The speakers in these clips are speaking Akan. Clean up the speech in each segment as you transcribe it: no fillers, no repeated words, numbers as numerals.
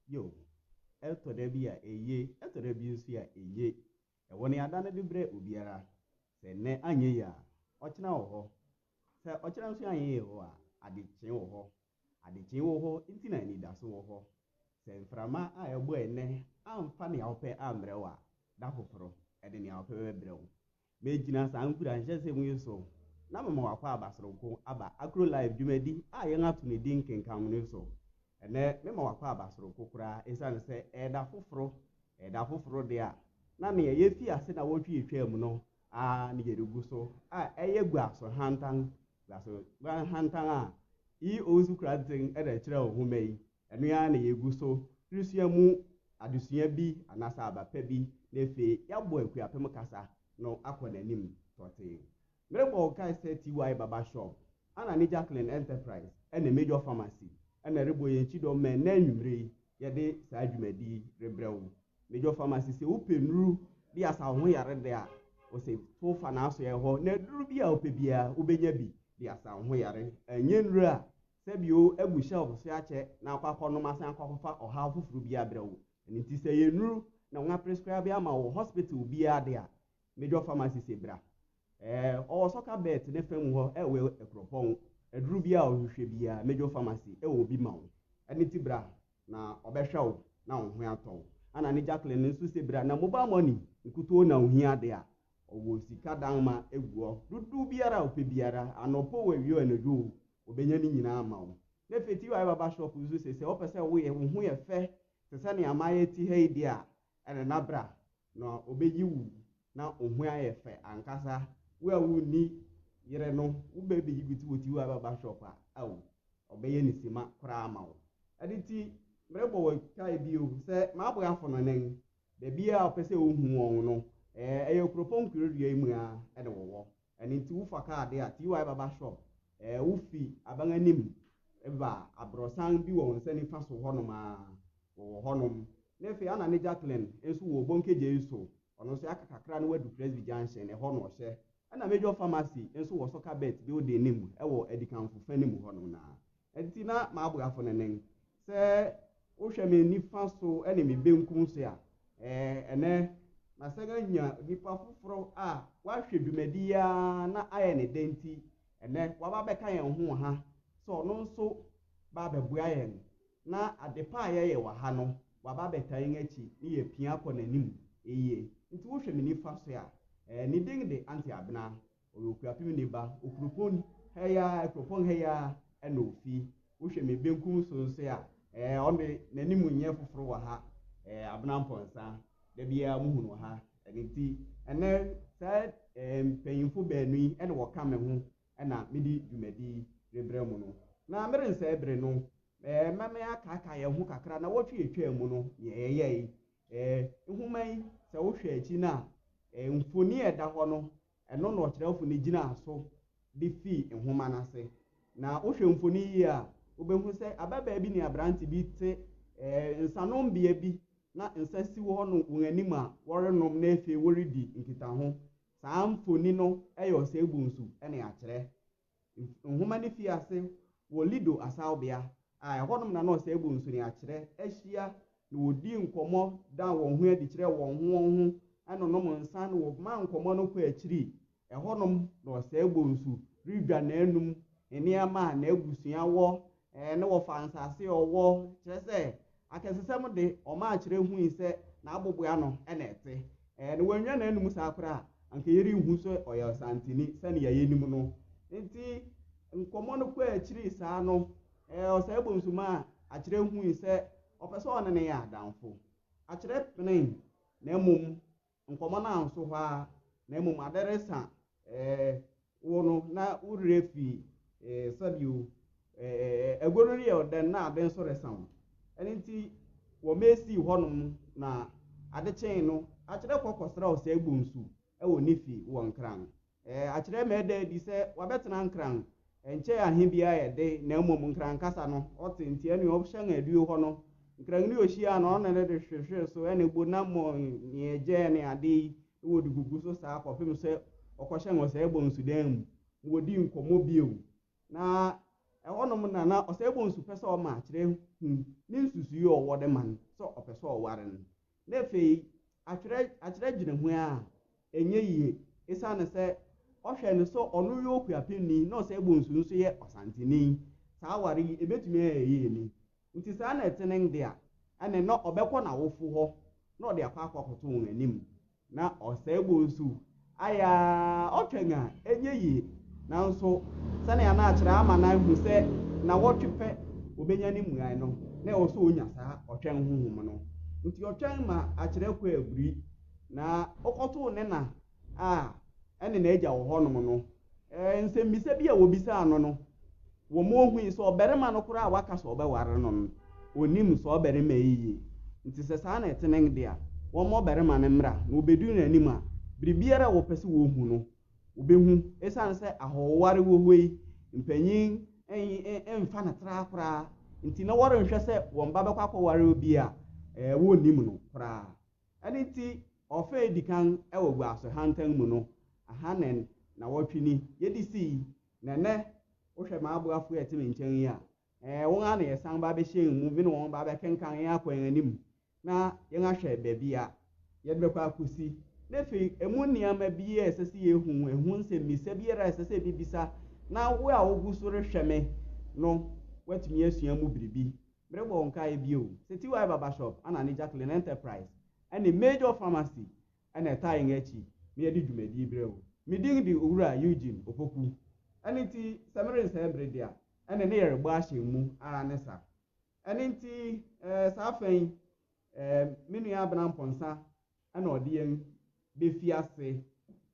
Yo, ɛtɔ da bi a eye, ɛtɔ da bi nso a enye. Ɛwɔ nea da no de brɛ obiara. Sɛ nnɛ anyɛ yie a, ɔkyena wɔ hɔ. Sɛ ɔkyena nso anyɛ yie hɔ a, adekyee wɔ hɔ. Adekyee wɔ hɔ nti na anidaso wɔ hɔ. Sɛ mframa a ɛbɔ ɛnnɛ amfa nea wopɛ ammrɛ wo a, da foforo, ɛde nea wopɛ bɛbrɛ wo. Megyina saa nkuranhyɛsɛm yi so na mama w'akwaaba soronko aba Akro Live dwumadi a yɛato ne din Kenkan no so. Ɛnnɛ, mema w'akwaaba soronko koraa esiane sɛ ɛyɛ da foforo. Ɛyɛ da foforo de a, na nea yɛafi ase nnawɔtwe a etwaam no ara na yɛregu so a ɛyɛ Guaso Hantan. Guaso Hantan a E. Owusu Koranteng na ɛkyerɛw nhoma yi, ɛno ara na yɛgu so resua mu adesua bi anaasɛ aba pa bi na afei yɛabɔ Akuapem kasa no akɔ n'anim tɔtee. Merebɔ wo kae sɛ TY Barber Shop, Anna ne Jacqueline Enterprise ne Major Pharmacy na ɛrebɔ yɛn kyidɔm ma ɛnnɛ anwummere yi yɛde saa dwumadi yi rebrɛ wo. Major Pharmacy, sɛ wopɛ nnuru de asa wo ho yare de a, wose to fa n'asoɛe hɔ na aduru bi a wopɛ biara wobɛnya bi de asa wo ho yare. Ɛnyɛ nnuru a sɛbio agu shelf so akyɛ na akɔ akɔnom asan akɔ akɔfa ɔhaw foforo bi abrɛ wo. Ɛno nti sɛ ɛyɛ nnuru na wɔaprescribe ama wo wɔ hospital biara de a, Major Pharmacy se bra. Ɛɛ, ɔwɔ Soccer Bet ne fa mu hɔ ɛwɔ Akuropɔn. Aduru biara a wohwehwɛ biara, Major Pharmacy ɛwɔ bi ma wo. Ɛno nti bra na ɔbɛhwɛ wo na wo ho atɔ wo. Ana ne Jacqueline nso se bra na mobile money nkutoo na ohia de a, ɔwɔ sika dan ma egu hɔ. Dodow biara a wopɛ biara, anɔpa o, awia o, anadwo o, obenya ne nyinaa ama wo. Na afei TY Barber Shop nso se sɛ wopɛ sɛ woyɛ wo ho yɛ fɛ te sɛ nea mayɛ te ha yi de a, ɛne na bra na obeyi wo na wo ho ayɛ fɛ ankasa. Wo a wunni yere no, wobɛbɛyi bi ti wɔ TY Barber Shop a, ao, ɔbɛyɛ ne sima koraa ama wo. Ɛno nti, merebɔ wo kae bio sɛ m'aboafo no nen, baabiara a wopɛ sɛ wohu wɔn no, ɛyɛ kuropɔn kurodua yi mu ara na wɔwɔ. Ɛno nti wofa kaa de a, TY Barber Shop, wofi aban anim ba aborɔsan bi wɔ wo nsa nifa so hɔnom ara, wɔwɔ hɔnom. Na afei Anna ne Jacqueline nso wɔ Obonke so, ɔno nso aka kakra na wadu Presby Junction, ɛhɔ na ɔhyɛ. Ɛna Major Pharmacy nso wɔ Soccer Bet building no mu ɛwɔ Adikanfo fa no mu hɔnom naa. Ɛnti na m'aboafo no nen. Sɛ wohwɛ me nifa so ne me benkum so a, ɛnɛ masan anya nipa foforɔ a wahwɛ dwumadi yi ara na ayɛ ne dɛ nti, ɛnɛ waba abɛka yɛn ho wɔ ha sɛ ɔno nso ba abɛboa yɛn na ade pa a yɛyɛ wɔ ha no, waba abɛta yɛn akyi ne yɛpia akɔ n'anim yie. Nti wohwɛ me nifa so a, ne din de Auntie Abena, ɔyɛ Okuapem ne ba, Okuropɔn ha yi ara, Akuropɔn ha yi ara ɛna ofi. Wohwɛ me benkum so nso a, ɔno de n'anim nyɛ foforɔ wɔ ha, Abena Mpɔnsa, da biara muhu no wɔ ha. Ɛno nti, ɛnɛ saa mpanyimfo baanu yi ɛna wɔka me ho ɛna mede dwumadi rebrɛ mu no. Na merensɛe bere no, mɛmɛ akaaka yɛn ho kakra na wɔtwe etwaa mu no, nea yɛyɛe yi. Nhoma yi, sɛ wohwɛ akyi no a, mfoni a ɛda hɔ no, ɛno na ɔkyerɛwfo no gyinaa so de fii nhoma no ase. Na wohwɛ mfoni yi a, wobɛhu sɛ ababaa bi ne aberante bi te nsanombea bi na nsa si hɔ no wɔn anim a wɔrenom na afei wɔredi nkitaho. Saa mfoni no yɛ Osei Bonsu ne akyerɛ. Nhoma no fi ase wɔ Lido asawbea a ɛhɔnom na na Osei Bonsu ne akyerɛ ahyia na wɔdi nkɔmmɔ da wɔn ho adi kyerɛ wɔn ho wɔn ho ɛnonom nsa na wɔma nkɔmmɔ no kɔ akyiri. Ɛhɔnom na Osei Bonsu redwa n'anum nneɛma a n'abusua wɔ ne wɔfa nsase a ɔwɔ kyerɛ sɛ akɛsesɛm de ɔma akyerɛ hui sɛ n'aboboa no ɛna ɛte. Na wɔanwa n'anum saa koraa anka yɛrenhu sɛ ɔyɛ ɔsanteni sɛnea yɛnim no. Nti nkɔmmɔ no kɔ akyiri saa no, Osei Bonsu ma akyerɛ hui sɛ ɔpɛ sɛ ɔne ne yɛ adamfo. Akyerɛ pene na mmom nkɔmmɔ no anso hɔ a na mmom ade resa wo no na worerɛ fi sɛbio ago no yɛ ɔdɛn na ade nso resa wo. Ɛno nti wɔmɛsii hɔnom na ade kyee no akyerɛ kɔ kɔsrɛ Osei Bonsu ɛwɔ ne fi wɔ Nkran. Akyerɛ ma ɛda adi sɛ wabɛtena Nkran nkyɛn ahe biara yɛ de na mmom Nkran kasa no ɔte nti ɛne ɔhyɛn aduo hɔ no Nkran ne ohyia no ɔne ne de hwehwɛ so ɛne bo nam nea ɛgyɛ ne ade yi na wɔde gugu so saa kɔpem sɛ ɔkɔhyɛn Osei Bonsu dan mu na wɔdi nkɔmmɔ bio. Na Ɛhɔnom na na Ɔsɛe Bonsu pɛ sɛ ɔma Akyerɛ hu ne nsusuiɛ a ɔwɔ de ma no sɛ ɔpɛ sɛ ɔware no. Na afei Atwerɛ Akyerɛ dwene ho a, ɛnyɛ yie esiane sɛ ɔhwɛ no sɛ ɔno yɛ Okuapemni na Ɔsɛe Bonsu nso yɛ Ɔsanteni. Saa aware yi ɛbɛtumi ayɛ yie ni? Nti saa na ɛte no de a, ɛne na ɔbɛkɔ n'awofo hɔ na ɔde akɔ akɔto wɔn anim. Na ɔsɛe bonsu ayɛ ara ɔtwɛn a ɛnyɛ yie. Nanso sɛnea na akyerɛ ama no ahu sɛ nnawɔtwe pɛ obenya ne mmuae no, na ɛwɔ sɛ onya saa ɔtwɛn honhom no. Nti ɔtwɛn ma akyerɛ kɔɔ aburi, na ɔkɔtoo ne na a ɛne n'agya wɔ hɔnom no. Nsɛmmisa bi a wɔbisaa no no, wɔma ohui sɛ ɔbarima no koraa a waka sɛ ɔbɛware no no, onnim saa ɔbarima yi yie. Nti sɛ saa na ɛte no de a, wɔmma ɔbarima no mmra, na wɔbɛduru n'anim a, biribiara a wɔpɛ sɛ wɔhu no, wɔbɛhu. Ɛsiane sɛ ahɔhoware wɔ hɔ yi, mpanyin mfa no tra koraa nti, na wɔrenhwɛ sɛ wɔn ba bɛkɔ akɔware obi a wɔnnim no koraa. Ɛno nti, ɔfã a edi kan wɔ Guaso hantan mu no, ahanan nnawɔtwe ni yɛde sii, na ɛnnɛ wohwɛ m'aboafo a ɛte me nkyɛn yi a, ɛɛ, wɔn ara na yɛsan ba bɛhyɛn mu, me ne wɔn ba bɛkenkan yɛn akɔ yɛn anim na yɛahwɛ baabi a yɛde bɛkɔ akɔsi. Na afei, emu nneɛma bi a ɛsɛ sɛ yɛhu, ɛho nsɛmmisa biara a ɛsɛ sɛ yɛbisa, na wo a wogu so rehwɛ me no, woatumi asua mu biribi. Merebɔ wo nkaeɛ bio sɛ TY Barber Shop ana ne Jacqueline Enterprise ne Major Pharmacy na ɛtaa yɛn akyi ma yɛde dwumadie brɛ wo. Me din de Owura Eugene Opoku. Ɛno nti sɛ merensɛe bere de a, ɛne ne yɛrebɔ ahyɛn mu ara ne sa. Ɛno nti eh, saa fa yi, eh, me nua Abena Mpɔnsa na ɔde yɛn bɛfi ase,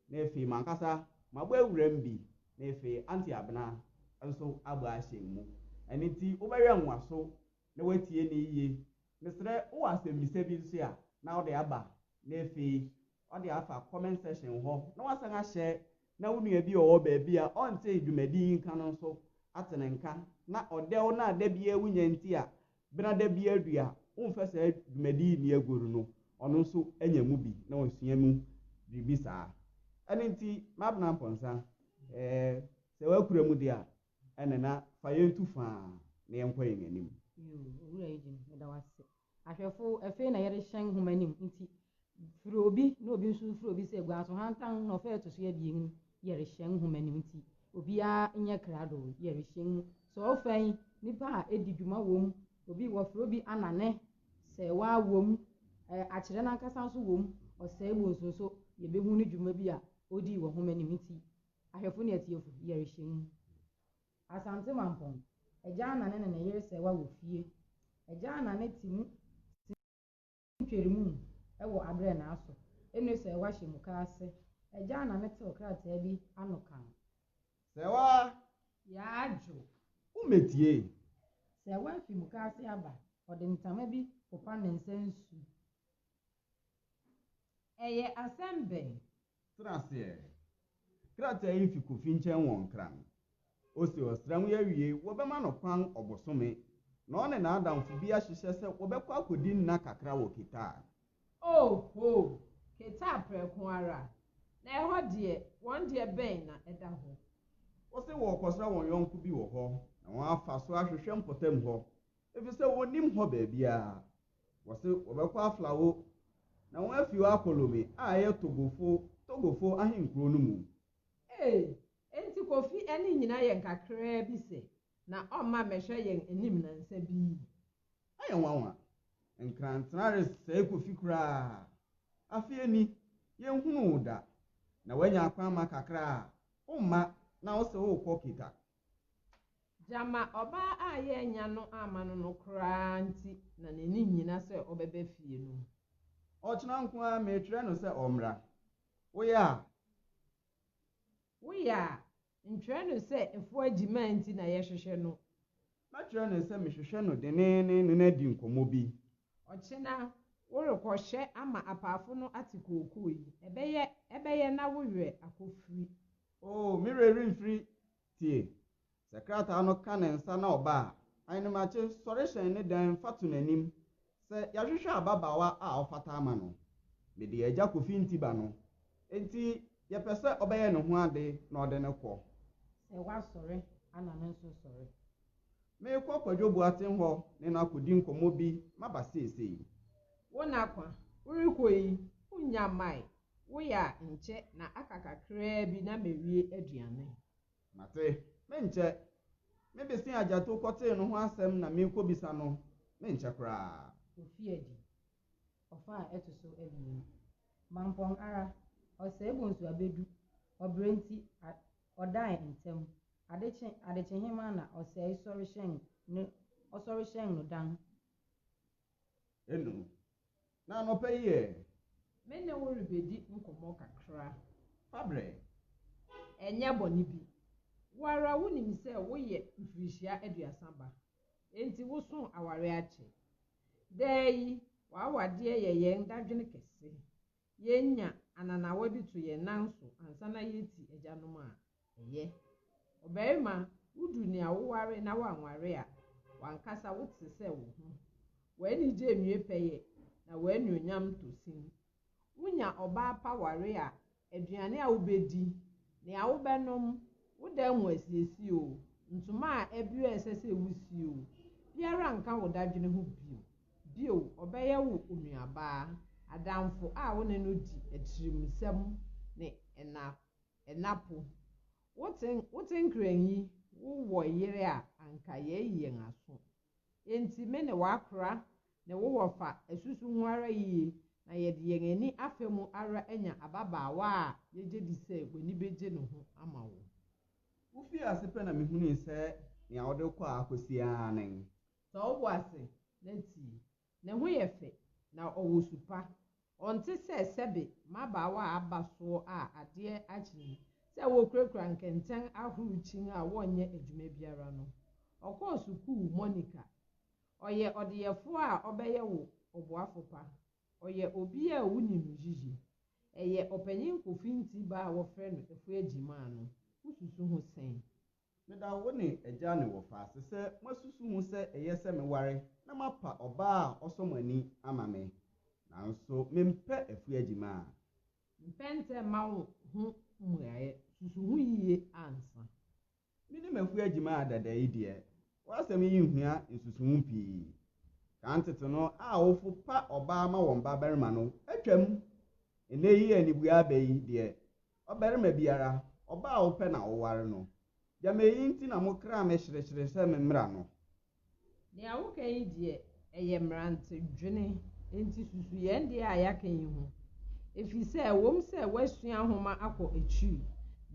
na afei m'ankasa mabɔ awuram bi, na afei Auntie Abena nso abɔ ahyɛn mu. Ɛno nti wobɛwɛn w'aso na woatie no yiye. Mesrɛ, wowɔ asɛmmisa bi nso a, na wode aba, na afei wode afa comment section hɔ na woasan ahyɛ na wo nua bi a ɔwɔ baabi a ɔnte dwumadi yi nka no nso ate ne nka, na ɔdɛw no a da biara wunya nti a bere a da biara du a womfa saa dwumadi yi nni agoru no, ɔno nso anya mu bi na wasua mu biribi saa. Ɛno nti, M'Abena Amponsah, eh, sɛ woakura mu de a, ɛnne na fa yɛn tu faa na yɛnkɔ yɛn anim. Yoo, Owura Eugene, meda wo ase. Ahwɛfo, afei na yɛrehyɛn nhoma anim nti, frɛ obi na obi nso mfrɛ obi sɛ Guaso Hantan na ɔfɛ ɛto so abien no, yɛrehyɛn nhoma anim nti, obiara nyɛ krado, yɛrehyɛn mu. Sɛ ɔfa yi, nipa a edi dwuma wom, obi wɔfrɛ obi anane, sɛɛwaa wom, akyerɛ n'ankasa nso wom, ɔsɛe bonsu nso, yɛbɛhu ne dwuma bi a odii wɔ nhoma anim nti, ahwɛfo ne atiefo, yɛrehyɛn mu. Asante Mampong, Agya Anane ne ne yere Sɛɛwa wɔ fie. Agya Anane te mu te ntweri mu wɔ abrɛnaa so. Eno Sɛɛwa hyɛ muka ase. Agya Anane tew krataa bi ano kan. Sɛɛwa! Yaa dwo! Wo mmɛtie! Sɛɛwa afi muka ase aba. Ɔde ntama bi popa ne nsa nsu. Ɛyɛ asɛm bɛn? Tena ase ɛ. Krataa yi fi Kofi nkyɛn wɔ Nkran. Ose ɔsram yi awiei wɔbɛma no kwan ɔbosome, na ɔne n'adamfo bi ahyehyɛ sɛ wɔbɛkɔ akodi nna kakra wɔ Ketaa. Oho! Ketaa prɛko ara? Na ɛhɔ deɛ, wɔn deɛ bɛn na ɛda hɔ? Wɔse wɔrekɔsra wɔn yɔnko bi wɔ hɔ, na wɔafa so ahwehwɛ mpɔtam hɔ, efisɛ wɔnnim hɔ baabiara. Wɔse wɔbɛkɔ Aflao, na wɔafi hɔ akɔ Lome a ɛyɛ Togofo, Togofo ahenkurow no mu. Ei! Enti Kofi ani nnyina yɛn kakraa bi sɛ na ɔmma mmɛhwɛ yɛn anim nnansa bi yi? Ayɛ nwanwa! Nkrantena resɛe Kofi koraa. Afei ni, yenhunuu wo da. Na woanya akwanma kakra a, womma na wose worekɔ Kita. Gyama ɔbaa a yɛannya no amma no no koraa nti na n'ani nnyina sɛ ɔbɛba fie no. Ɔkyena nko ara meretwerɛ no sɛ ɔmmra. Woyɛ a? Woyɛ a, ntwerɛ no sɛ Afua Gyimaa nti na yɛhwehwɛ no. Mɛtwerɛ no sɛ mehwehwɛ no denneennen ne no adi nkɔmmɔ bi. Ɔkyena, worekɔhwɛ ama apaafo no ate kookoo yi. Ɛbɛyɛ ɛbɛyɛ na wo werɛ akɔfiri. Oo, me werɛ remfiri. Tie! Sɛ krataa no ka ne nsa na ɔba a, Ahenemakye, sɔre hyɛn ne dan fa to n'anim sɛ yɛahwehwɛ ababaawa a ɔfata ama no. Mede Agya Kofi Nti ba no, enti yɛpɛ sɛ ɔbɛyɛ ne ho ade na ɔde no kɔ. Sɛ woasɔre a na me nso sɔre. Merekɔ Kwadwo Boateng hɔ ne no akɔdi nkɔmmɔ bi maba seesei. Wo na kwa, worekɔ yi, wonnya mmae. Woyɛ a nkyɛ na aka kakraa bi na mawie aduane. Mate, menkyɛ. Me bese Agyato kɔtee no ho asɛm na merekɔbisa no. Menkyɛ koraa. Ofii adi. Ɔfa a ɛto so abien. Mampɔn ara, ɔsɛe bonsu abedu. Ɔbrɛ nti, ɔdae ntɛm. Ade kye adekyehema na ɔsɛe sɔre hyɛn ne ɔsɔre hyɛn no dan. Enu. Na anɔpa yi ɛ? Me ne wo rebedi nkɔmmɔ kakra. Fa brɛ. Ɛnyɛ bɔne bi. Wo ara wunim sɛ woyɛ mfirihyia 30 ba, enti wosoo aware akyɛ. Daa yi, w'awadeɛ yɛ yɛn dadwene kɛse. Yenya ananawa bi to yɛn nan so ansa na yɛati agyanom a, ɛyɛ. Ɔbarima, wudu nea woware na woanware a, w'ankasa wote sɛ wo ho. W'anigye nwie pɛyɛ, na w'anuonyam tɔ sin. Wunya ɔbaa pa ware a, aduane a wubedi, nea wobɛnom, wo dan mu asiesie o, ntoma a ɛbere a ɛsɛ sɛ wusi o, biara nka wo dadwene ho bio. Bio, ɔbɛyɛ wo onuabaa, adamfo a wo ne no di atirimsɛm ne ɛna ɛnapo. Wote nkran yi, wowɔ yere a anka yɛayi yɛn aso. Enti me ne w'akora ne wo wɔfa asusu ho ara yiye na yɛde yɛn ani afa mu ara anya ababaawa a yegye di sɛ w'ani begye ne ho ama wo. Wofii ase pɛ na mihunii sɛ nea wode kɔ a akosi ara nen. Sɛ wo bo ase na tie. Ne ho yɛ fɛ na ɔwɔ su pa. Ɔnte sɛ sɛbe mmabaawa a aba soɔ a adeɛ akye yi sɛ wokurakura nkɛntɛn ahorow kyin a wɔnyɛ adwuma biara no. Ɔkɔɔ sukuu Monica. Ɔyɛ ɔdeyɛfo a ɔbɛyɛ wo ɔboafo pa. Ɔyɛ obi a wunim yiye. Ɛyɛ ɔpanyin Kofi Nti ba a wɔfrɛ no Afua Gyimaa no. Wususu ho sɛn? Meda wo ne agya ne wɔfa ase sɛ moasusu ho sɛ ɛyɛ sɛ meware na mapa ɔbaa a ɔsɔ mo ani ama me. Nanso mempɛ Afua Gyimaa. Mpɛ ntɛm ma wo ho mmuaeɛ. Susu ho yiye ansa. Minim Afua Gyimaa dada yi deɛ, w'asɛm yi nhia nsusuho pii. Kan tete no a awofo pa ɔbaa ma wɔn babarima no atwam. Nnɛ yi anibue aba yi deɛ, ɔbarima biara, ɔbaa a wopɛ na woware no. Gyama eyi nti na mokraa me hyerehyere sɛ memmra no. Nea woka yi deɛ, ɛyɛ mmerantedwene. Enti susu yɛn deɛ a yɛaka yi ho. Ɛfiri sɛ ɛwom sɛ woasua nhoma akɔ akyiri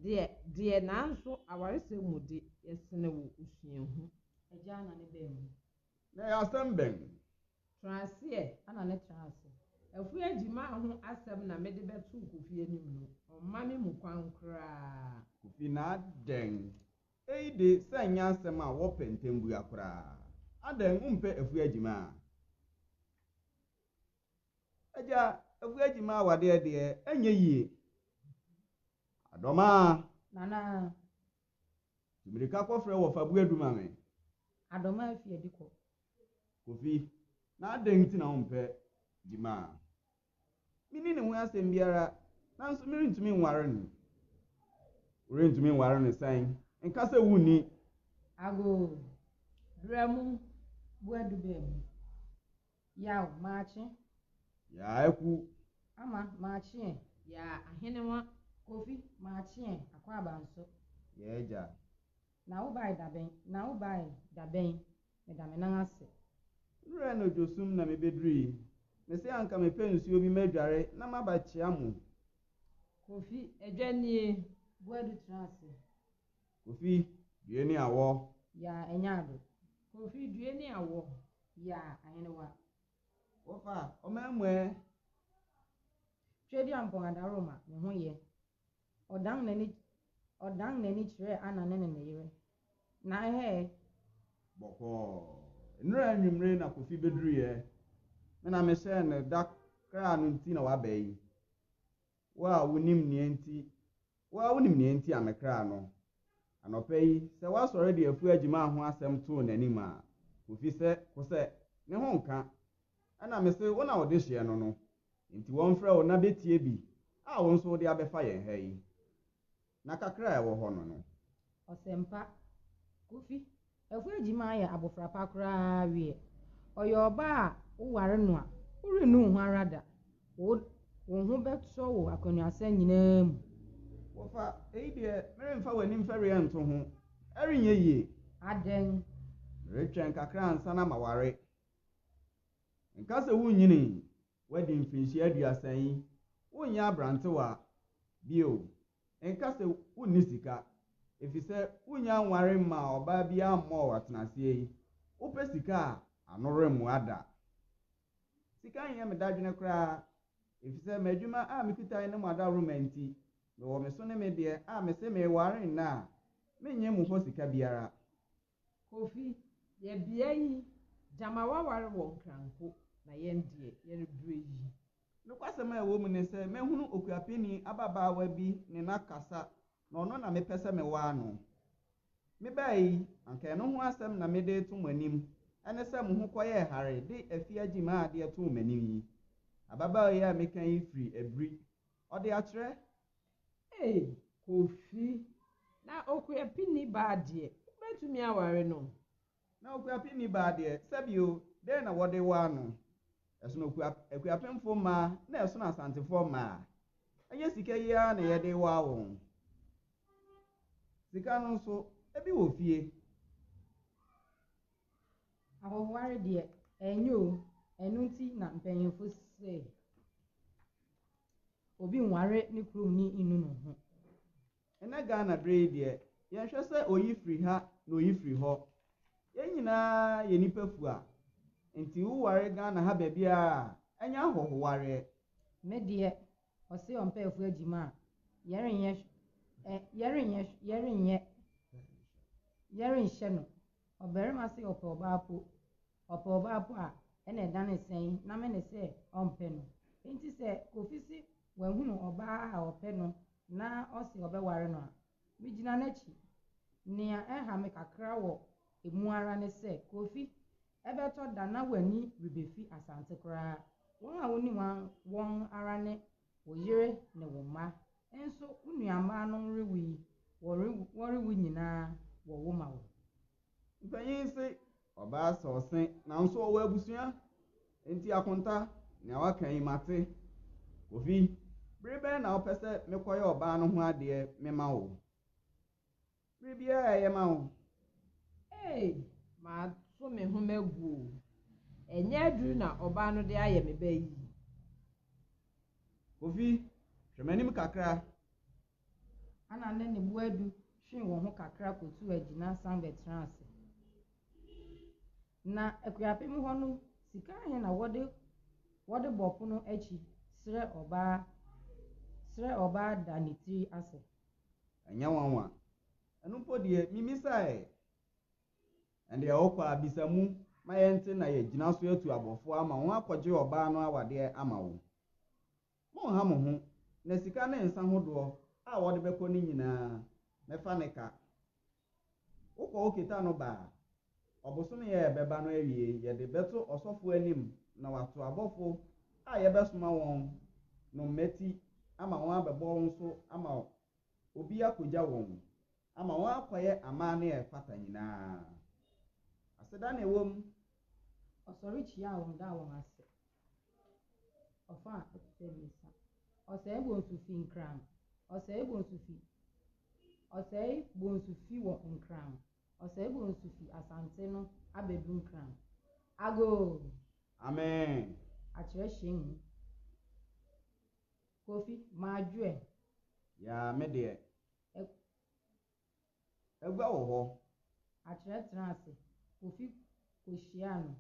deɛ nanso awaresɛm mu de, yɛsene wo osuahu. Agya na ne baa mu. Na ɛyɛ asɛm bɛn? Tena aseɛ. Ana ne tena ase. Afua Gyimaa ho asɛm na mede bɛtoo Kofi anim no, ɔmma me mu kwan koraa. Kofi na adɛn? Eyi de sɛ nyɛ asɛm a wɔpɛ ntɛmbua koraa. Adɛn wompɛ Afua Gyimaa? Agya, Afua Gyimaa awadeɛ deɛ, ɛnyɛ yie. Adɔmaa. Nana. Tu mmirika kɔfrɛ wɔfa Buadu ma me. Adɔmaa afi adi kɔ. Kofi, na adɛn nti na wompɛ Gyimaa? Minni ne ho asɛm biara, nanso merentumi nware no. Worentumi nware no sɛn? Nka sɛ wunni. Agoo. Brɛ mu. Buadu baa mu. Yaw, maakye. Yaa aku. Ama, maakye ɛ. Yaa ahenewa. Kofi, maakye ɛ. Akwaaba nso. Yaa agya. Na wobae da bɛn? Na wobae da bɛn? Meda me nan ase. Nnora anadwo sum na mebedurui. Mese anka mepɛ nsuo bi madware na maba kyea mo. Kofi, adwa nie. Buadu tena ase. Kofi, due ne awɔ. Yaa ɛnyɛ ado. Kofi, due ne awɔ. Yaa ahenewa. Wɔfa, ɔman mu ɛ. Tweduampɔn adaworoma, me ho yɛ. Ɔdan n'ani ɔdan n'ani kyerɛɛ Ana ne ne yere. Na ɛhɛɛ. Bɔkɔɔ. Nnora anwummere na Kofi beduruiɛ. Me na mehyɛɛ no da kraa no nti na waba yi. Wo a wonim nea nti, wo a wonim nea nti a mekraa no. Anɔpa yi, sɛ woasɔre de Afua Gyimaa ho asɛm too n'anim a, Kofi sɛ ko sɛ ne ho nka. Ɛna mese wo na wode hyeɛ no no. Nti wɔmfrɛ wo na betie bi a wo nso wode abɛfa yɛn ha yi. Na kakra a ɛwɔ hɔ no no. Ɔsɛmpa. Kofi. Afua Agyima yɛ abofra pa koraa wiɛ. Ɔyɛ ɔbaa a woware no a, worennu wo ho ara da. Wo wo ho bɛtɔ wo akwannuasa nyinaa mu. Wɔfa, eyi deɛ, meremfa w'anim fɛreɛ nto ho. Ɛrenyɛ yie. Adɛn? Meretwɛn kakra ansa na maware. Nka sɛ wunnyinii, woadi mfirihyia 30 yi, wonyɛ aberantewa bio. Nka sɛ wunni sika, efisɛ wunnya nware mmaa ɔbaa biara mmɔɔ wo atenaseɛ yi, wopɛ sika a, ano remmoa da. Sika nyɛ me dadwene koraa, efisɛ m'adwuma a mikuta ne mo adaworoma nti, mewɔ me so ne me deɛ a mese mereware nnɛ a, mennye mo hɔ sika biara. Kofi, yɛbea yi, gyama woaware wɔ Nkranko na yɛn deɛ, yɛrebrɛ yi. Nokwasɛm a ɛwɔ mu ne sɛ mahunu okuapeni ababaawa bi ne no akasa na ɔno na mepɛ sɛ mewaa no. Mebae yi, anka ɛno ho asɛm na mede reto mo anim, ɛne sɛ mo ho kɔyɛɛ hare de Afie Agyimaa adeɛ too m'anim yi. Ababaawa yi a meka yi firi Abiri. Ɔde akyerɛ. Ei, Kofi, na okuapeni baa deɛ, wobɛtumi aware no? Na okuapeni baa deɛ, sɛbio, dɛn na wɔde waa no? Ɛsono okua akuapemfo mmaa na ɛsono Asantefoɔ mmaa. Ɛnyɛ sika yi ara na yɛde waa wɔn. Sika no nso, ebi wɔ fie. Ahɔhoware deɛ, ɛnyɛ o. Ɛno nti na mpanyimfo se obi nware ne kuromni nnu ne ho. Ɛnnɛ Ghana bere yi deɛ, yɛnhwɛ sɛ oyi firi ha na oyi firi hɔ. Yɛn nyinaa yɛ nnipa fua. Nti woware Ghana ha baabiara a, ɛnyɛ ahɔhowareɛ. Me deɛ, ɔse ɔmpɛ Afua Agyima a, yɛrenyɛ ɛ yɛrenyɛ yɛrenyɛ yɛrenhyɛ no. Ɔbarima se ɔpɛ ɔbaa po, ɔpɛ ɔbaa po a, ɛna ɛdane sɛn na me ne sɛ ɔmpɛ no. Enti sɛ Kofi se wahunu ɔbaa a ɔpɛ no na ɔse ɔbɛware no a, megyina n'akyi. Nea ɛha me kakra wɔ emu ara ne sɛ, Kofi, ɛbɛtɔ da na w'ani rebefi Asante koraa. Wɔn a wunim wɔn ara ne wo yere ne wo mma. Nso wo nuammaanom rewu yi, wɔrewu nyinaa wɔwo ma wo. Mpanyin se ɔbaa sɛ ɔse nanso ɔwɔ abusua. Enti akonta, nea waka yi mate. Kofi, bere bɛn na wopɛ sɛ mekɔyɛ ɔbaa no ho adeɛ mema wo? Bere biara a ɛyɛ ma wo. Ei, mato me ho magu o. Ɛnyɛ aduru na ɔbaa no de ayɛ me ba yi. Kofi, hwɛ m'anim kakra. Ana ne ne Boadu twee wɔn ho kakra kotuu agyina san bɛtenaa ase. Na Akuapem hɔ no, sika ahe na wɔde wɔde bɔ pono akyi srɛ ɔbaa srɛ ɔbaa da ne tiri ase? Ɛnyɛ nwanwa. Ɛno mpo deɛ, mimisae. Ɛndeɛ wokɔ a bisa mu ma yɛnte na yɛgyina so atu abɔfoɔ ama wɔn akɔgye ɔbaa no awadeɛ ama wo. Monnha mo ho, na sika ne nsa hodoɔ a wɔde bɛkɔ no nyinaa, mɛfa ne ka. Wokɔ wo kita no ba a, ɔbosome a ɛbɛba no awie yɛde bɛto ɔsɔfo anim na wato abɔfo a yɛbɛsoma wɔn no mmati ama wɔn abɛbɔ wo nso ama obi akogya wɔn ama wɔn akɔyɛ amanne a ɛfata nyinaa. Aseda na ɛwɔ mu. Ɔsɔre kyiaa wɔn daa wɔn ase. Ɔfa a ɛte sɛ mmiɛnsa. Ɔsɛe Bonsu fi Nkran. Ɔsɛe Bonsu fi Ɔsɛe Bonsu fi wɔ Nkran. Ɔsɛe Bonsu fi Asante no abɛdu Nkran. Agoo! Amen. Akyerɛ hyɛn mu. Kofi, madwoɛ. Yaa me deɛ. Agua wɔ hɔ. Akyerɛ tena ase. Kofi kɔhyiaa no.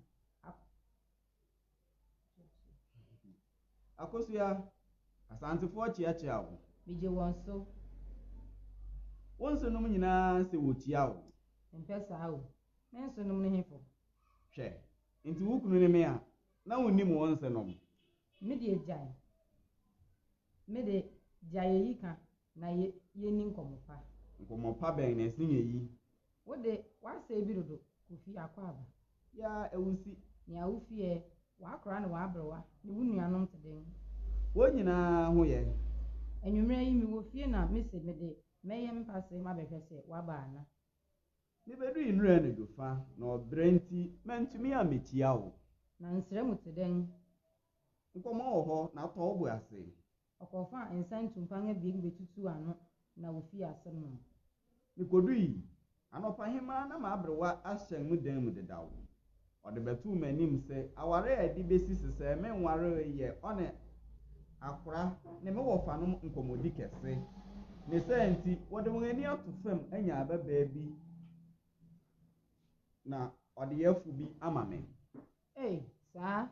Akosua, Asantefoɔ kyeakyea wo. Megye wɔn so. Wo nsenom nyinaa se wɔkyia wo. Mempɛ saa o. Me nsenom ne hefo? Hwɛ, nti wo kunu ne me a, na wonnim wo nsenom? Me deɛ gyae. Me de, gyae eyi ka na yɛnni nkɔmmɔ pa. Nkɔmmɔ pa bɛn na ɛsen eyi? Wo de, woasɛe bi dodo, Kofi Akwaaba. Yaa Awusi. Nea wo fie ɛ, w'akora ne w'aberewa ne wo nuanom te dɛn? Wɔn nyinaa ho yɛ. Anwummerɛ yi mewɔ fie na mese mede mɛyɛ mpase mabɛhwɛ sɛ woaba ana. Mibedui nnora anadwo fa, na ɔbrɛ nti mantumi ammekyia wo. Na nsra mu te dɛn? Nkɔmmɔ wɔ hɔ, na tɔ wo bo ase. Ɔkɔfaa nsa ntumpan abien betutuu ano na wofii ase nom. Mikodui anɔpahema na m'aberewa ahyɛn me dan mu dedaw. Ɔde bɛtoo m'anim sɛ aware a ɛde besi sesɛɛ menwaree yɛ ɔne akora ne me wɔfanom nkɔmmɔdi kɛse. Ne saa nti, wɔde wɔn ani ato fam anya ababaa bi na ɔdeyɛfo bi ama me. Ei, saa?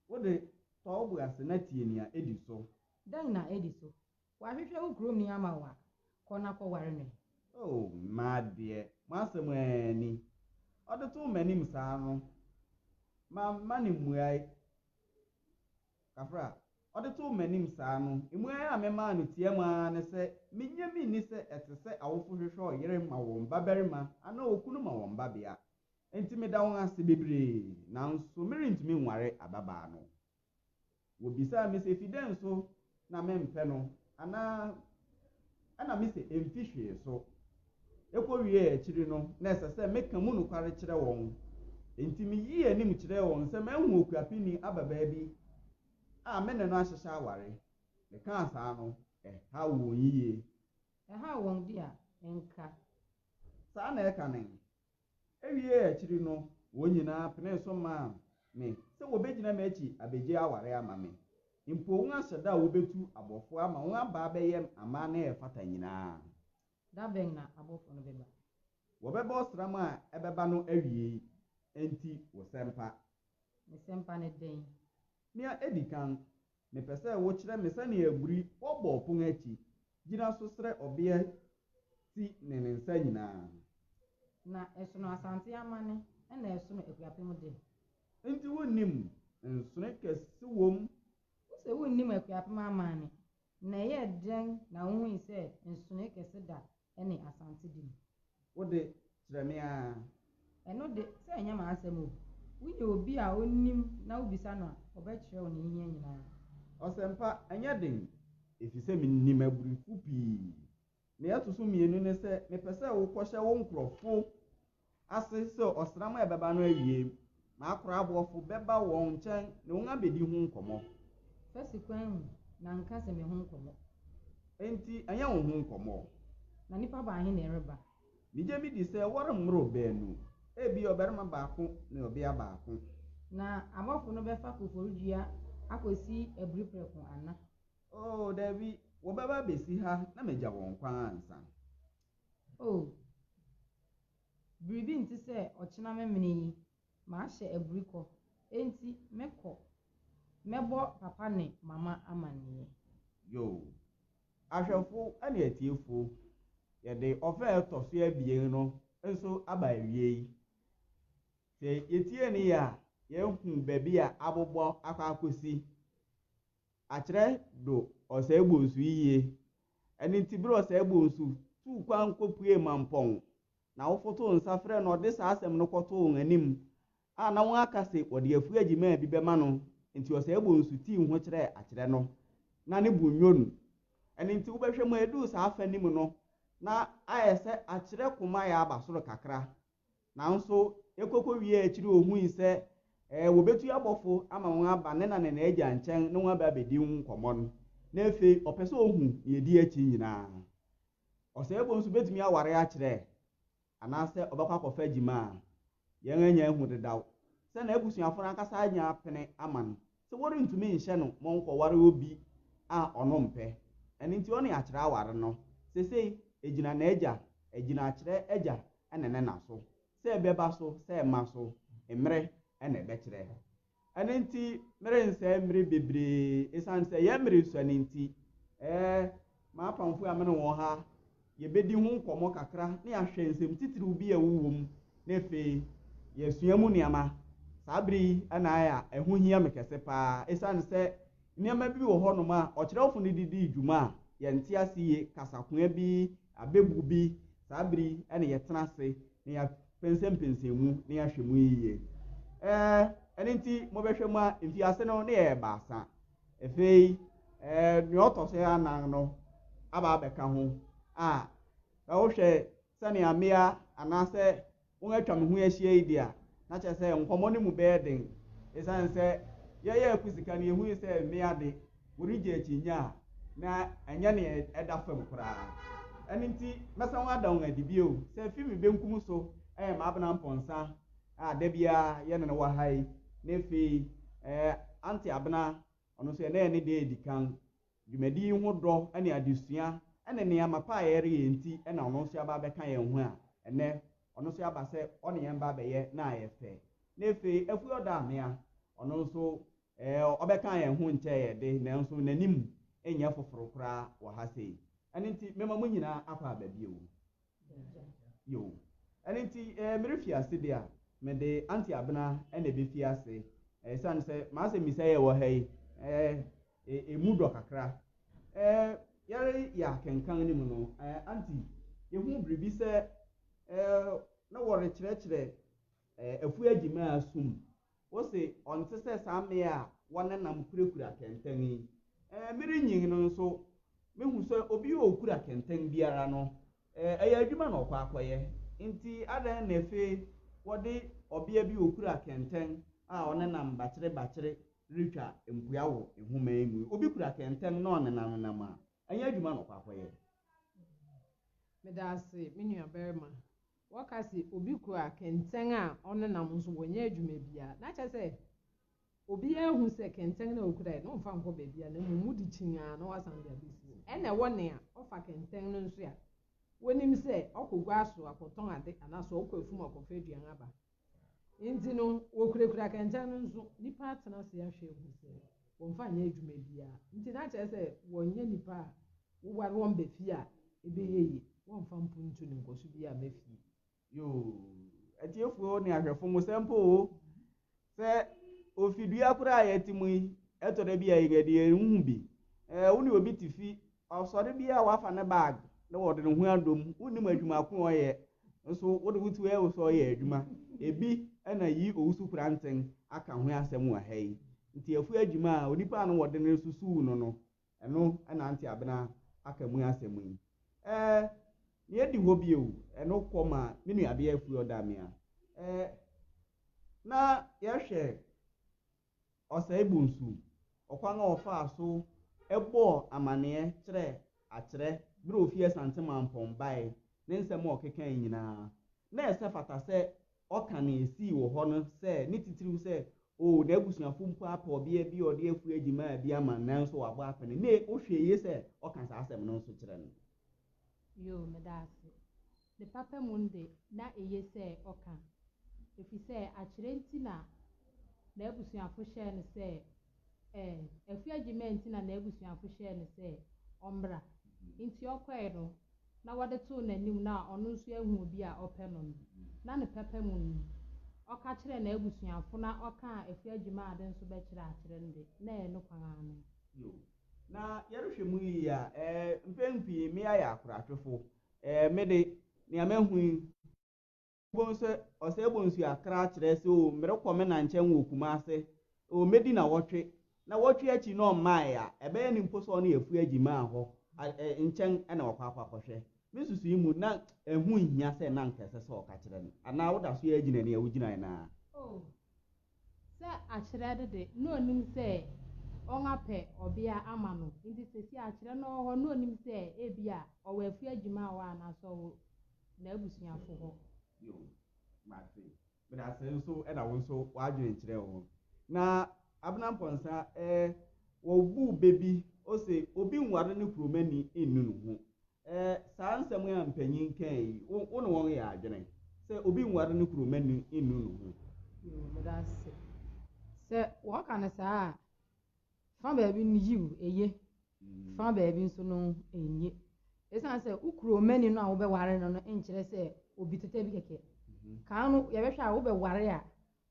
Wo de, tɔ wo bo ase na tie nea edi so. Dɛn na edi so? Wɔahwehwɛ wo kuromni ama wo a, kɔ na kɔware no ɛ. Oh, mmaa deɛ, mo asɛm ara ni. Ɔde too m'anim saa no, mamma no mmuae. Kafra, ɔde too m'anim saa no, mmuae a memaa no tiam ara ne sɛ, minnye minni sɛ ɛte sɛ awofo hwehwɛ ɔyere ma wɔn babarima anaa okunu ma wɔn babea. Enti meda wɔn ase bebree, nanso merentumi nware ababaa no. Wobisaa me sɛ fi dɛn so na mempɛ no anaa ɛna mise emfi hwee so. Ekowiee akyiri no, na ɛsɛ sɛ meka mu nokware kyerɛ wɔn. Enti miyii anim kyerɛɛ wɔn sɛ mahu okuapeni ababaa bi a me ne no ahyehyɛ aware. Mekaa saa no, ɛhaw wɔn yiye. Ɛhaw wɔn de a, ɛnka. Saa na ɛka nen. Ewiee akyiri no, wɔn nyinaa penee so maa me sɛ wɔbɛgyina m'akyi abegye aware ama me. Mpo wɔahyɛ da a wobetu abɔfo ama wɔaba abɛyɛ amanne a ɛfata nyinaa. Da bɛn na abɔfo no bɛba? Wɔbɛba ɔsram a ɛbɛba no awiei. Enti wo sɛmpa. Me sɛmpa ne dɛn? Nea edi kan, mepɛ sɛ wokyerɛ me sɛnea aburi wɔbɔ ɔpon akyi gyina so srɛ ɔbea ti ne ne nsa nyinaa. Na ɛsono Asante amanne ɛna ɛsono Akuapem de. Enti wunnim nsonoe kɛse wom? Wose wunnim Akuapem amanne, na ɛyɛɛ dɛn na wuhui sɛ nsonoe kɛse da ɛne Asante de mu? Wo de, kyerɛ me ara. Ɛno de, sɛ ɛnyɛ m'asɛm o. Wonya obi a onim na wubisa no a, ɔbɛkyerɛ wo nea ehia nyinaa. Ɔsɛmpa, ɛnyɛ den, efisɛ minim aburifo pii. Nea ɛto so mmienu ne sɛ, mepɛ sɛ wokɔhyɛ wo nkurɔfo ase sɛ ɔsram a ɛbɛba no awiei, m'akora aboɔfo bɛba wɔn nkyɛn ne wɔn abedi ho nkɔmmɔ. Fa si kwan mu na nka sɛ me ho nkɔmmɔ. Enti ɛnyɛ wo ho nkɔmmɔ. Na nnipa baahe na ɛreba? Migye midi sɛ wɔremmoro baanu, ebia ɔbarima baako ne ɔbea baako. Na abɔfo no bɛfa Koforidua akosi Aburi prɛko ana? Oo, dabi, wɔbɛba abesi ha na magya wɔn kwan ansa. O, biribi nte sɛ ɔkyena memene yi, mahyɛ aburi kɔ, enti mekɔ mɛbɔ papa ne mama amanneɛ. Yoo. Ahwɛfo ne atiefo, yɛde ɔfã a ɛtɔ so abien no nso aba awiei. Sɛ yetie no yie a, yɛahu baabi a abobɔ akɔ akosi. Akyerɛ do ɔsɛe bonsu yiye. Ɛno nti bere a ɔsɛe bonsu tuu kwan kopuee Mampɔn, n'awofo too nsa frɛɛ no na ɔde saa asɛm no kɔtoo wɔn anim a na wɔaka se wɔde afuw agyimaa bi bɛma no nti ɔsɛe bonsu tii ho kyerɛɛ akyerɛ no na ne bo nnwo no. Ɛno nti wobɛhwɛ mu a eduu saa fa no mu no na ayɛ sɛ akyerɛ koma yɛ aba soro kakra. Nanso ekokowiee akyiri ohui sɛ ɛɛ wobetu abɔfo ama wɔaba ne na ne n'agya nkyɛn ne wɔn aba abedi ho nkɔmmɔ no, na afei ɔpɛ sɛ ohu nea edi akyi nyinaa. Ɔsɛebɔ nso betumi aware akyerɛ anaasɛ ɔbɛkɔ akɔfa agyima a yɛn anya ahu dedaw sɛ n'abusuafo no ankasa anya apene ama no sɛ wɔrentumi nhyɛ no ma ɔnkɔware obi a ɔno mpɛ. Ɛno nti ɔne akyerɛ aware no. Seesei egyina n'agya, egyina akyerɛ agya ne ne na so. Sɛ ɛbɛba so, sɛ ɛmma so, mmere na ɛbɛkyerɛ. Ɛno nti merensɛe mmere bebree esiane sɛ yɛn mmere sua no nti. Ɛɛ, m'apamfo a me ne wɔn ha, yɛbɛdi ho nkɔmmɔ kakra na yɛahwɛ nsɛm titiriw bi a ɛwowɔ mu na afei yɛasua mu nneɛma. Saa bere yi na ayɛ a ɛho hia me kɛse paa esiane sɛ nneɛma bi wɔ hɔnom a ɔkyerɛwfo no de dii dwuma a yɛnte ase yie, kasakoa bi, abebu bi. Saa bere yi na yɛtena ase na yɛapɛnsɛmpɛnsɛn mu na yɛahwɛ mu yiye. Ɛɛ, ɛno nti mobɛhwɛ mu a mfiase no na yɛyɛ baasa. Afei, ɛɛ, nea ɔtɔ so anan no aba abɛka ho a, na wohwɛ. sɛnea mmea anaasɛ wɔatwa me ho ahyia yi de a, na kyerɛ sɛ nkɔmmɔ no mu bɛyɛ den. Esiane sɛ yɛyɛ akusika no, yehui sɛ mmea de, wɔregye akyinnye a, na ɛnyɛ nea ɛda fam koraa. Ɛno nti, mɛsan ada wɔn adi bio sɛ fi me benkum so yɛ M'abena Mpɔnsa a da biara yɛne no wɔ ha yi, na afei Auntie Abena, ɔno nso ɛnnɛ yɛ ne da a edi kan. Dwumadi yi ho dɔ ne adesua ne nneɛma pa a yɛreyɛ nti na ɔno nso aba abɛka yɛn ho a ɛnnɛ ɔno nso aba sɛ ɔne yɛn ba abɛyɛ na ayɛ fɛ. Na afei Afue Ɔdaamea, ɔno nso ɔbɛka yɛn ho nkyɛɛ yɛ de nanso n'anim nyɛ foforo koraa wɔ ha sei. Ɛno nti mema mo nyinaa akɔ aba bio. Yo. Ɛno nti merefi ase de a, mede Auntie Abena na ɛbɛfi ase. Ɛsiane sɛ m'asɛmmisa yi a ɛwɔ ha yi, ɛmu dɔ kakra. Yɛreyɛ akenkan no mu no, Auntie, yɛhu biribi sɛ na wɔrekyerɛkyerɛ Afua Agyimaa sum. Wose ɔnte sɛ saa mmea a wɔnenam kurakura kɛntɛn yi. Merenyin no nso, mehu sɛ obi a okura kɛntɛn biara no, ɛyɛ adwuma na ɔkɔ akɔyɛ. Enti adɛn na afei wɔde ɔbea bi a okura kɛntɛn a ɔnenam bakyerebakyere retwa mpua wɔ nhoma yi mu yi? Obi kura kɛntɛn na ɔnenamnenam a, ɛnyɛ adwuma na ɔkɔ akɔyɛ? Meda ase, me nuabarima. Wɔka se obi kura kɛntɛn a ɔnenam nso wɔnyɛ adwuma biara. Na kyerɛ sɛ obiara hu sɛ kɛntɛn na okura yi na ɔmfa nkɔ baabi a na mmom wode kyin a na wasan de abɛsi hɔ. Ɛna ɛwɔ nea ɔfa kɛntɛn no nso a wonim sɛ ɔkɔ gua so akɔtɔn ade anaasɛ ɔkɔ afum akɔfa aduan aba. Nti no wɔkurakura kɛntɛn no nso nipa atena ase ahwɛ ahu sɛ wɔmfa nyɛ adwuma biara. Nti na kyerɛ sɛ wɔnyɛ nipa a woware wɔn ba fie a ɛbɛyɛ yie. Wɔmfa mpuntu ne nkɔso bi amma fie. Yoo, atiefoɔ ne ahwɛfo mo sɛ mpo o, sɛ ofidua koraa a yɛte mu yi, ɛtɔ da bi a yɛn de yɛn hu bi. Ɛɛ, wo ne obi te fi, ɔsɔre bi a wafa ne bag na wɔde ne ho adom, wonnim adwuma ko ɔyɛ, nso wode wo ti wɔ sɛ ɔyɛ adwuma. Ebi na yi owusu koranten aka ho asɛm wɔ ha yi. Nti afu adwuma a onipa a no wɔde no susuw no no, Ɛno na Auntie Abena aka mu asɛm yi. Ɛɛ, nea edi hɔ bio, ɛno kɔ ma me nuabea Afua Ɔdamia. Ɛɛ, na yɛhwɛ Ɔsɛe Bonsu, ɔkwan a ɔfaa so bɔɔ amanneɛ kyerɛɛ Akyerɛ bere a ofii Asante Mampɔn bae, ne nsɛm a ɔkekae nyinaa. Na ɛsɛ fata sɛ ɔka nea esii wɔ hɔ no sɛ, ne titiriw sɛ, Oo, n'abusuafo mpo apɛ ɔbea bi a ɔde afuw agyimaa bi ama no nanso wabɔ apene. Ne wohwɛ eye sɛ ɔka saa asɛm no nso kyerɛ no. Yoo, meda ase. Ne papa mu no de, na eye sɛ ɔka, efisɛ akyerɛ nti na n'abusuafo hyɛɛ no sɛ, ɛɛ, afuw agyimaa nti na n'abusuafo hyɛɛ no sɛ ɔmmra. Enti ɔkɔe no, na wɔde too n'anim na ɔno nso ahu obi a ɔpɛ no no, na ne pɛpɛ mu no, ɔka kyerɛɛ n'abusuafo na ɔkaa Afie Adwuma Ade nso bɛkyerɛ akyerɛ no de, na ɛyɛ ne kwan ara no. Yo. Na yɛrehwɛ mu yiye a, ɛɛ, mpɛn pii mmea yɛ akoratwefo. Ɛɛ, me de, nea mahu yi, Wobɛhu sɛ ɔsɛe bonsu akra kyerɛ sɛ o merekɔ me na nkyɛn wɔ Kumase, o mɛdi nawɔtwe, nawɔtwe akyi na ɔmmaeɛ a, ɛbɛyɛ no mpo sɛ ɔne Afua Agyimaa hɔ nkyɛn na wakɔ akɔ akɔhwɛ. Me nsusuiɛ mu na ɛho nhia sɛ na anka ɛsɛ sɛ ɔka kyerɛ no. Anaa woda so ara gyina nea wogyinaeɛ no ara? O, sɛ akyerɛ no de, na ɔnim sɛ ɔapɛ ɔbea ama no, nti seesei akyerɛ no wɔ hɔ na ɔnim sɛ ebia ɔwɔ Afua Agyimaa hɔ anaasɛ ɔwɔ n'abusuafo hɔ. Yo, mate. Medase nso na wo nso w'adwene kyerɛ wo. Na Abena Mpɔnsa eh, wɔbuu bɛ bi, ose obi nware ne kuromani nnu ne ho. Eh, saa nsɛm yi a mpanyin kaa yi, wo, wo ne wɔn yɛ adwene sɛ obi nware ne kuromani nnu ne ho? Yo, medase. Sɛ wɔka no saa a, Fa baabi no yiw, eye. Fa baabi nso no, enye. Esiane sɛ wo kuromani no a wobɛware no no nkyerɛ sɛ obi tete bi kɛkɛ. Kan no, yɛbɛhwɛ a wobɛware a,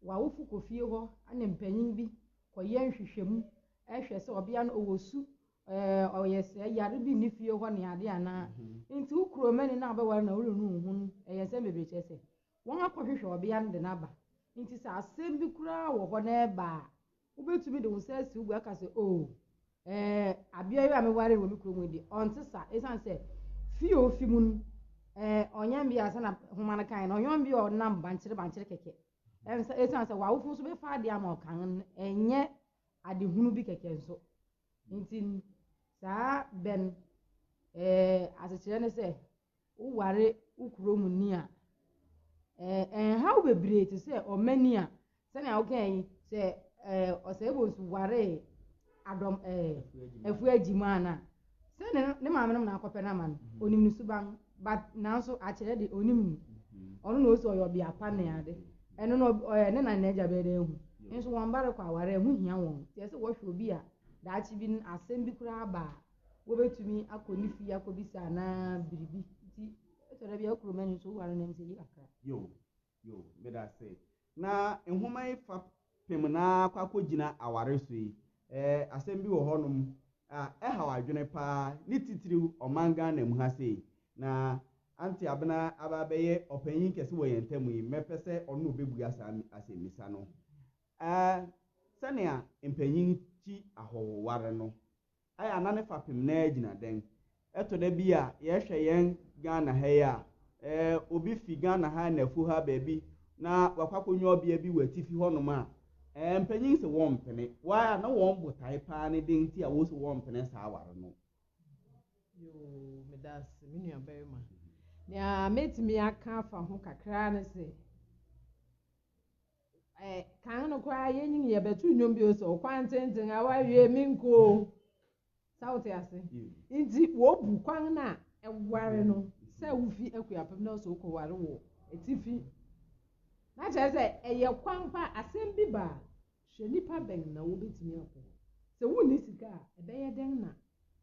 w'awofo kɔ fie hɔ ne mpanyin bi kɔyɛ nhwehwɛmu hwɛ sɛ ɔbea no ɔwɔ su, ɔyɛ sɛ yare bi nni fie hɔ ne ade anaa. Nti wo kuromani no a wobɛware no a worenu wo ho no, ɛyɛ nsɛm bebree kyerɛ sɛ wɔakɔhwehwɛ ɔbea no de no aba. Nti sɛ asɛm bi koraa wɔ hɔ na ɛba a, Wubetumi de wo nsa asi wo bo aka sɛ, 'Oo, ɛɛ, abea yi a mewaree no wɔ me kurom yi de, ɔnte saa. Esiane sɛ fie a ofi mu no, Ɛɛ, ɔnyɛ mmea a sɛnea nhoma no kae no, ɔnyɛ mmea a ɔnam bankyere bankyere kɛkɛ. Ɛnsɛ esiane sɛ w'awofo nso bɛfa ade ama ɔkan no, ɛnyɛ adehunu bi kɛkɛ nso. Nti saa bɛ no, ɛɛ, asekyerɛ ne sɛ woware wo kurom ni a, ɛɛ, ɛnhaw bebree te sɛ ɔmani a sɛnea wokae yi, sɛ ɛɛ, Ɔsɛe Bonsu waree adɔm ɛɛ, Afua Agyima no a, sɛ ne ne maame nom na akɔpɛ no ama no, onim ne suban, but nanso akyerɛ de onim no. Ɔno na osi ɔyɛ ɔbea pa ne ade. Ɛno no ɔyɛ ne na n'agya bɛyɛ dɛ ahu. Nso wɔn ba rekɔ aware ɛho hia wɔn. Nti ɛsɛ wɔhwɛ obi a daakye bi no asɛm bi koraa ba a, wobɛtumi akɔ ne fie akɔbisa anaa biribi. Nti ɛtɔ da bi a kurom ani nso woware no ɛm sɛ yie kakra. Yo, yo, meda ase. Na nhoma yi fapem no ara kɔ akɔgyina aware so yi, ɛɛ, asɛm bi wɔ hɔnom a ɛhaw adwene paa, ne titiriw ɔman Ghana mu ha sei. Na Auntie Abena aba abɛyɛ ɔpanyin kɛse wɔ yɛn ntam yi, mɛpɛ sɛ ɔno na ɔbɛbua saa asɛmmisa no. Ɛɛ, sɛnea mpanyin kyi ahɔhoware no, ayɛ a na ne fapem no ara gyina dɛn? Ɛtɔ da bi a yɛhwɛ yɛn Ghana ha yi a, ɛɛ, obi fi Ghana ha Nafu ha baabi na wakɔ akɔnya ɔbea bi wɔ atifi hɔnom a, ɛɛ, mpanyin sɛ wɔmpene. Waa na wɔn botae paa ne den nti a wɔsi wɔmpene saa aware no? Yoo, meda ase, me nua barima. Nea mɛtumi aka afa ho kakra ne sɛ, eh, kan no koraa yɛnyin yɛbɛto nnwom bi sɛ ɔkwan tenten a wawie me nko sɛ wote ase. Nti wɔbu kwan no a ɛware no sɛ wofi Akuapem na sɛ wokɔware wɔ atifi na kyerɛ sɛ ɛyɛ kwan pa. Asɛm bi ba a, hwɛ nipa bɛn na wobɛtumi akɔ. Sɛ wonni sika a, ɛbɛyɛ dɛn na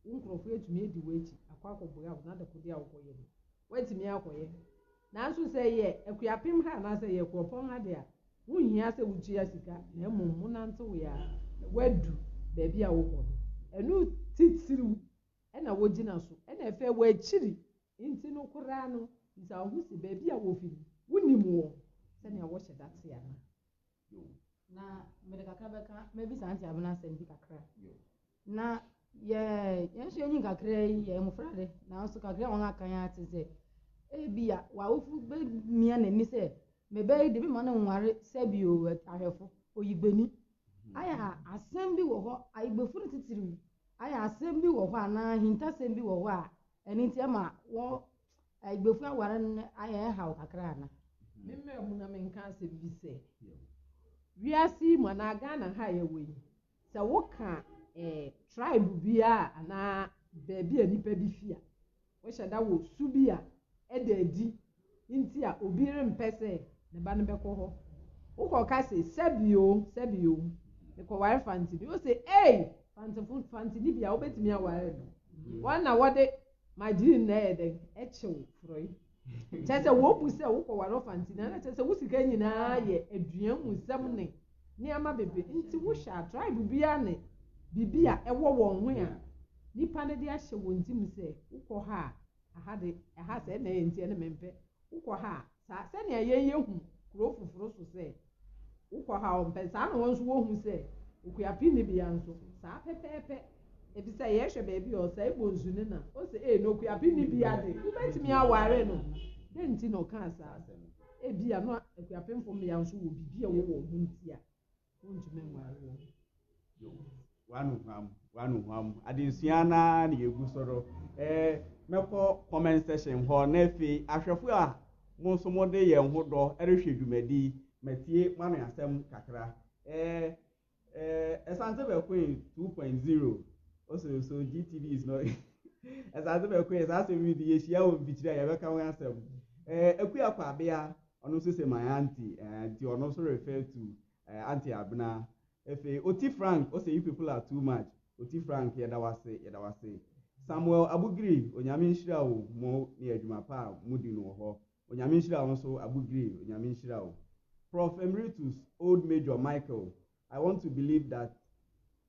wo nkurɔfoɔ atumi adi w'akyi akɔ akɔboa wo na adekode a wokɔyɛ no woatumi akɔyɛ? Nanso sɛ yɛ Akuapem ha anaasɛ yɛ kuropɔn ha de a, wonhia sɛ wotua sika, na mmom monantew yɛ a na woadu baabi a wokɔ no. Ɛno titiriw ɛna wogyina so, ɛna ɛfɛ w'akyiri nti no koraa no, bisa wo ho sɛ baabi a wofi no, wonim wɔn sɛnea wɔhyɛ da te ana? Na mede kakra bɛka, mɛbisa Auntie Abena asɛm bi kakra. Na yɛ yɛn nso yɛnyin kakra yi, yɛyɛ mmɔfra de, nanso kakra a wɔn aka yɛn ate sɛ ebia w'awofo bɛmia n'ani sɛ mebɛyɛ de mema no nware sɛbi o ahwɛfo oyigbeni. Ayɛ a asɛm bi wɔ hɔ, ayigbefo no titiriw, ayɛ asɛm bi wɔ hɔ anaa ahintasɛm bi wɔ hɔ a ɛno nti ɛma wɔn ayigbefo aware no ayɛ ɛhaw kakra ana? Me mmerɛ mu na menka asɛm bi sɛ wiase yi mu anaa Ghana ha a yɛwɔ yi, sɛ woka tribe biara anaa baabi a nipa bi fi a, wohyɛ da wɔ su bi a ɛda adi nti a obi rempɛ sɛ ne ba no bɛkɔ hɔ. Wokɔka sɛ sɛbio sɛbio mekɔware Fantini, wo sɛ ei, Fantefo, Fantini bi a wobɛtumi aware no, wɔn na wɔde margarine na ɛyɛ dɛn ɛkyew forɔe. Kyerɛ sɛ wɔbu sɛ wokɔware Fantini ana kyerɛ sɛ wo sika nyinaa yɛ aduan mu nsɛm ne nneɛma bebree. Nti wohwɛ a, tribe biara ne biribi a ɛwɔ wɔn ho a nipa no de ahyɛ wɔn tirim sɛ wokɔ ha a, aha de, ɛha sɛ ɛna ɛyɛ nti ɛne mempɛ. Wokɔ ha a, saa sɛnea yɛn yɛhu kuro foforɔ so sɛ wokɔ ha a ɔmpɛ, saa na wɔn nso wɔhu sɛ Okuapem ne bea nso saa pɛpɛɛpɛ. Efisɛ yɛhwɛ baabi a ɔsɛe Bonsu ne na ɔsɛ ee na Okuapem ne bea de wobɛtumi aware no. Dɛn nti na ɔkaa saa? Ebia na Akuapemfo mmea nso wɔ biribi a ɛwɔ wɔn ho nti a wontumi nware wɔn. Wano hwam, wano hwam. Adesua naa na yɛgu so no. Ɛɛ, mɛkɔ comment section hɔ na afei ahwɛfo a mo nso mode yɛn ho dɔ rehwɛ dwumadi, matie mo ano asɛm kakra. Ɛɛ ɛɛ Ɛsante Bɛkoe 2.0 also, so GTV is not Ɛsante Bɛkoe. Saa asɛm yi de yɛhyia wɔ mfikyiri a yɛbɛka ho asɛm. Ɛɛ, Akua Kwabea, ɔno nso sɛ my auntie, ɛɛ, nti ɔno nso refer to Auntie Abena. Afei Oti Frank ɔsɛ you people are too much. Oti Frank, yɛda wase, yɛda wase. Samuel Abugiri, Onyame nhyira wo mo ne adwuma pa a modi no wɔ hɔ. Onyame nhyira wo nso, Abugiri, Onyame nhyira wo. Prof Emeritus Old Major Michael, I want to believe that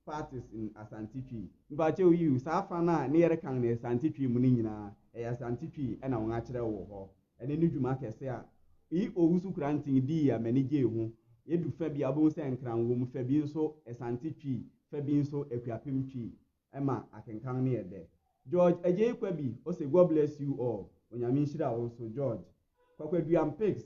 part is in Asante Twi. Mpakyɛw yiw, saa fa no a ne yɛrekan no Asante Twi mu no nyinaa, ɛyɛ Asante Twi ɛna wɔn akyerɛw wɔ hɔ. Ɛne ne dwuma kɛse a yi Owusu Koranteng dii a m'ani gyee ho. Yɛdu fa bi a wobɛhu sɛ Nkran wɔ mu, fa bi nso Asante Twi, fa bi nso Akuapem Twi, ɛma akenkan no yɛ dɛ. George Adjei Kwabi ɔsɛ God bless you all. Onyame nhyira wo nso George. Kwakwaduam Pigs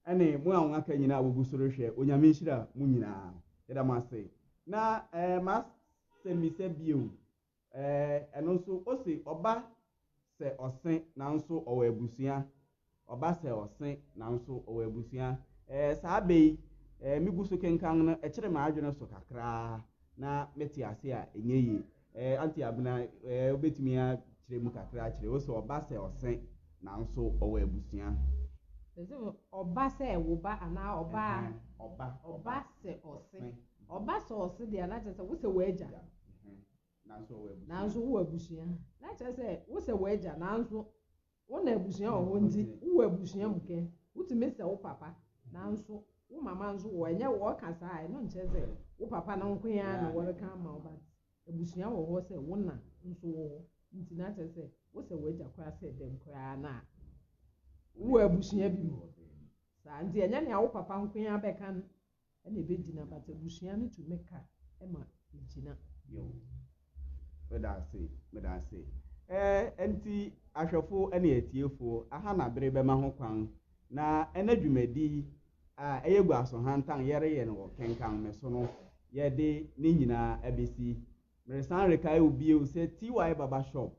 ɛne mo a wɔn aka nyinaa a wɔgu so rehwɛ, Onyame nhyira mo nyinaa. Yɛda mo ase. Na ɛɛ m'asɛmmisa bio, ɛɛ ɛno nso ose ɔba sɛ ɔse nanso ɔwɔ abusua. Ɔba sɛ ɔse nanso ɔwɔ abusua. Ɛɛ saa bɛ yi, ɛɛ megu so kenkan no, ɛkyere m'adwene so kakraa na mete ase a ɛnyɛ yie. Ɛɛ Auntie Abena, ɛɛ wobɛtumi akyerɛ mu kakra akyerɛ wo sɛ ɔba sɛ ɔse nanso ɔwɔ abusua. Sɛ ɔba sɛ wo ba anaa ɔbaa. Ɔba. Ɔba sɛ ɔse. Ɔba sɛ ɔse deɛ na kyerɛ sɛ wo sɛ w'agya. Nanso ɔwɔ abusua. Nanso wowɔ abusua. Na kyerɛ sɛ wo sɛ w'agya nanso wo na abusua wɔ hɔ nti wowɔ abusua mu kɛ. Wotumi sɛ wo papa nanso wo mama nso wɔ ɛnyɛ wɔka saa ɛno nkyerɛ sɛ wo papa no nko ara na wɔreka ama wo but abusua wɔ hɔ sɛ wo na nso wɔ hɔ nti na kyerɛ sɛ wo sɛ w'agya koraa sɛ dɛm koraa na wowɔ abusua bi mu saa nti ɛnyɛ nea wo papa nko ara bɛka no ɛna ɛbɛgyina but abusua no tumi ka ɛma ɛgyina. Meda ase, meda ase. Ɛɛ nti ahwɛfo ne atiefo, aha na bere bɛma ho kwan na ɛnɛ dwumadi a ɛyɛ Guasohantan yɛreyɛ no wɔ Kenkan Me so no, yɛde ne nyinaa abɛsi. Meresan rekae wo bio sɛ TY Barber Shop,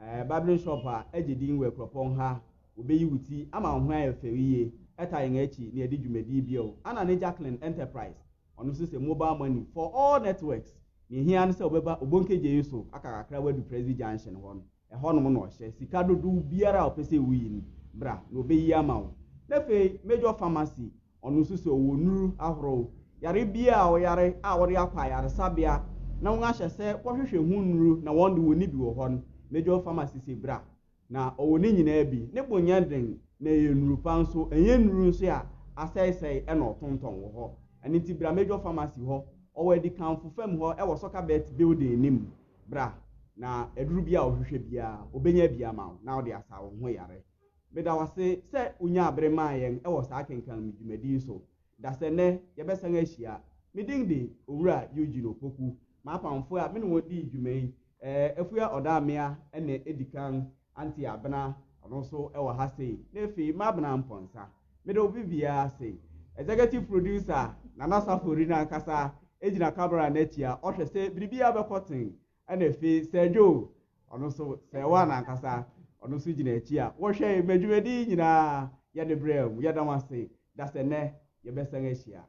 ɛɛ barbering shop a agye din wɔ Akuropɔn ha, wɔbɛyi wo ti ama wo ho ayɛ fɛ yie. Ɛta yɛn akyi na yɛde dwumadi bio. Ana ne Jacqueline Enterprise, ɔno nso sɛ mobile money for all networks. Nea ehia ne sɛ wobɛba Obonkegye yi so aka kakra wadu Presby Junction hɔ no, ɛhɔnom na ɔhyɛ. Sika dodow biara a ɔpɛ sɛ woyi no, bra na ɔbɛyi ama wo. Na afei Major Pharmacy, ɔno nso sɛ ɔwɔ nnuru ahorow. Yare biara a ɔyare a wɔde akɔ ayaresabea na wɔn ahyɛ sɛ kɔhwehwɛ ho nnuru na wɔn de wɔn ni bi wɔ hɔ no, Major Pharmacy sɛ bra na ɔwɔ ne nyinaa bi. Ne bo nyɛ den na ɛyɛ nnuru pa nso, ɛnyɛ nnuru nso a asɛesɛe ɛna ɔtontɔn wɔ hɔ. Ɛno nti bra Major Pharmacy hɔ, ɔwɔ Adikanfo fam hɔ ɛwɔ Soccerbet building no mu. Bra na aduru bi a ɔhwehwɛ biara, ɔbɛnya bi ama wo na ɔde asa wo ho yare. Meda wo ase sɛ wonya abere maa yɛn ɛwɔ saa kenkan me dwumadi yi so. Da sɛ nnɛ yɛbɛsan ahyia. Me din de Owura Eugene Opoku. M'apamfo a me ne wɔn dii dwuma yi, ɛɛ Afua Ɔdaamea na edi kan, Auntie Abena, ɔno nso ɛwɔ ha sei, na afei Mabena Mpɔnsa. Meda obi biara ase. Executive producer Nana Safori n'ankasa gyina camera n'akyi a ɔhwɛ sɛ biribiara bɛkɔ ten. Ɛna afei Sir Joe, ɔno nso sɛ ɛwɔ n'ankasa, ɔno nso gyina akyi a wɔhwɛ ma dwumadi nyinaa yɛde brɛ mu. Yɛda mo ase. Da sɛ nnɛ yɛbɛsan ahyia.